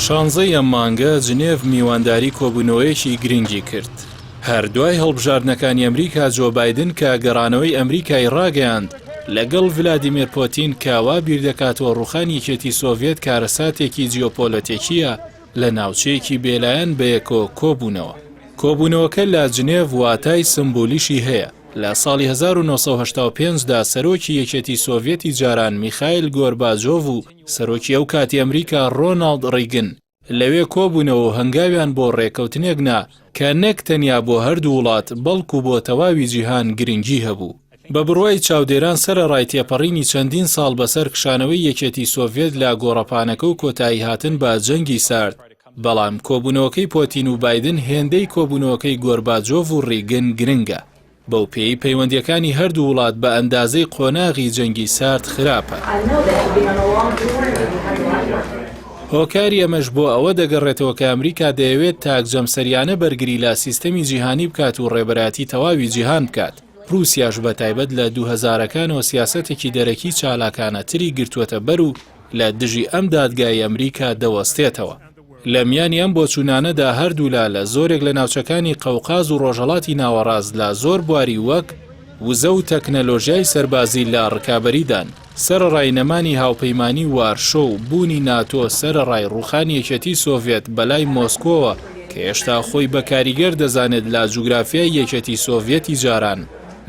شانزەی ئەم مانگە جنێڤ میوانداری کۆبوونەوەیەکی گرنگی کرد. هەر دوای هەڵبژاردنەکانی ئەمریکا جۆ بایدن کە گەڕانەوەی ئەمریکای ڕاگەیاند لەگەڵ ڤلادیمێر پۆتین کە وا بیردەکاتەوە ڕووخانی یەکێتی سۆڤیەت کارەساتێکی جیۆپۆلەتێکییە لە ناوچەیەکی بێلایەن بەیەکەوە کۆبوونەوە. کۆبوونەوەکە لە جنێڤ واتای سمبولیشی هەیە. لە ساڵی 1985 دا سەرۆکی یەکێتی سۆڤیەتی جاران میخایل گۆرباجۆڤ و سەرۆکی ئەو کاتی ئەمریکا ڕۆناڵد ڕیگن لەوێ کۆبوونەوە و هەنگاویان بۆ ڕێککەوتنێک نا کە نەک تەنیا بۆ هەردوو وڵات بەڵکو بۆ تەواوی جیهان گرنگی هەبوو. بە بڕوای چاودێران سەرەڕای تێپەڕینی چەندین ساڵ بەسەر کشانەوەی یەکێتی سۆڤیەت لە گۆڕەپانەکە و کۆتاییهاتن بە جەنگی سارد، بەڵام کۆبوونەوەکەی پۆتین و بایدن هێندەی کۆبوونەوەکەی گۆرباجۆڤ و ڕیگن گرنگە، بەو پێیەی پەیوەندییەکانی هەردوو وڵات بە ئەندازەی قۆناغی جەنگی سارد خراپە. هۆکاری ئەمەش بۆ ئەوە دەگەڕێتەوە کە ئەمریکا دەیەوێت تاک جەمسەریانە بەرگری لە سیستەمی جیهانی بکات و ڕێبەرایەتی تەواوی جیهان بکات، ڕووسیاش بە تایبەت لە دووهەزارەکانەوە سیاسەتێکی دەرەکی چالاکانەتری گرتووەتە بەر و لە دژی ئەم دادگای ئەمریکا دەوەستێتەوە. لە میانی ئەم بۆچوونانەدا هەردوولا لە زۆرێک لە ناوچەکانی قەوقاز و ڕۆژهەڵاتی ناوەڕاست لە زۆر بواری وەک وزە و تەکنەلۆژیای سەربازی لە ڕکابەریدان. سەرەڕای نەمانی هاوپەیمانی وارشۆ و بوونی ناتۆ سەرەڕای ڕووخانی یەکێتی سۆڤێت بەلای مۆسکۆوە کە هێشتا خۆی بە کاریگەر دەزانێت لە جوگرافیای یەکێتی سۆڤیەتی جاران،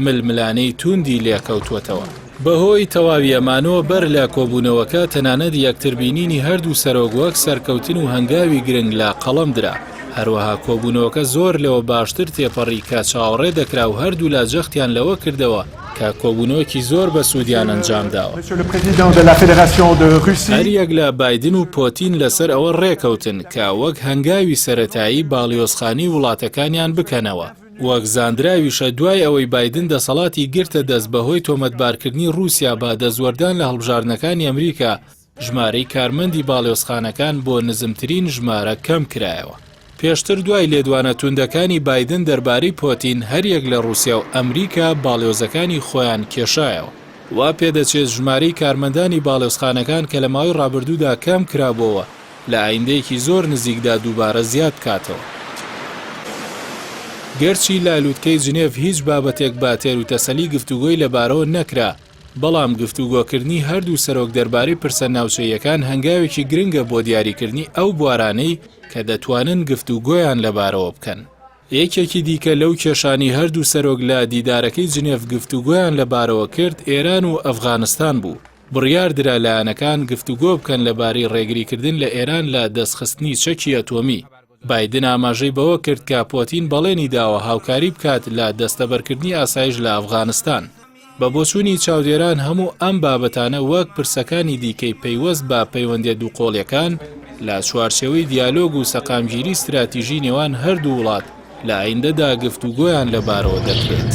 ململانێی تووندی لێکەوتووەتەوە. بەهۆی تەواوی ئەمانەوە بەر لە کۆبوونەوەکە تەنانەت یەکتربینینی هەردوو سەرۆک وەک سەرکەوتن و هەنگاوی گرنگ لە قەڵەم درا. هەروەها کۆبوونەوەکە زۆر لەوە باشتر تێپەڕی کە چاوەڕێ دەکرا و هەردوولا جەختیان لەوە کردەوە کە کۆبوونەوەکی زۆر بەسوودیان ئەنجامداوە. هەریەک لە بایدن و پۆتین لەسەر ئەوە ڕێکەوتن کە وەک هەنگاوی سەرەتایی باڵیۆزخانەی وڵاتەکانیان بکەنەوە. وەک زاندراویشە دوای ئەوەی بایدن دەسەڵاتی گرتە دەست بەهۆی تۆمەتبارکردنی ڕووسیا بە دەستوەردان لە هەڵبژاردنەکانی ئەمریکا، ژمارەی کارمەندی باڵیۆزخانەکان بۆ نزمترین ژمارە کەمکرایەوە. پێشتر دوای لێدوانە توندەکانی بایدن دەربارەی پۆتین، هەریەک لە ڕووسیا و ئەمریکا باڵیۆزەکانی خۆیان کێشایەوە. وا پێدەچێت ژمارەی کارمەندانی باڵیۆزخانەکان کە لە ماوەی ڕابردوودا کەمکرابۆوە، لە ئایندەیەکی زۆر نزیکدا دووبارە زیاد بکاتەوە. گەرچی لە لوتکەی جنێڤ هیچ بابەتێک بە تێروتەسەلی گفتوگۆی لەبارەوە نەکرا، بەڵام گفتوگۆکردنی هەردوو سەرۆک دەربارەی پرسە ناوچەییەکان هەنگاوێکی گرنگە بۆ دیاریکردنی ئەو بوارانەی کە دەتوانن گفتوگۆیان لەبارەوە بکەن. یەکێکی دیکە لەو کێشانەی هەردوو سەرۆک لە دیدارەکەی جنێڤ گفتوگۆیان لەبارەوە کرد، ئێران و ئەفغانستان بوو. بڕیار درا لایەنەکان گفتوگۆ بکەن لەبارەی ڕێگریکردن لە ئێران لە دەستخستنی چەکی ئەتۆمی. بایدن ئاماژەی بەوە کرد کە پۆتین بەڵێنی داوە هاوکاری بکات لە دەستەبەرکردنی ئاسایش لە ئەفغانستان. بە بۆچوونی چاودێران هەموو ئەم بابەتانە وەک پرسەکانی دیکەی پەیوەست بە پەیوەندیە دووقۆڵیەکان لە چوارچێوەی دیالۆگ و سەقامگیری ستراتیژی نێوان هەردوو وڵات لە ئایندەدا گفتوگۆیان لەبارەوە دەکرێت.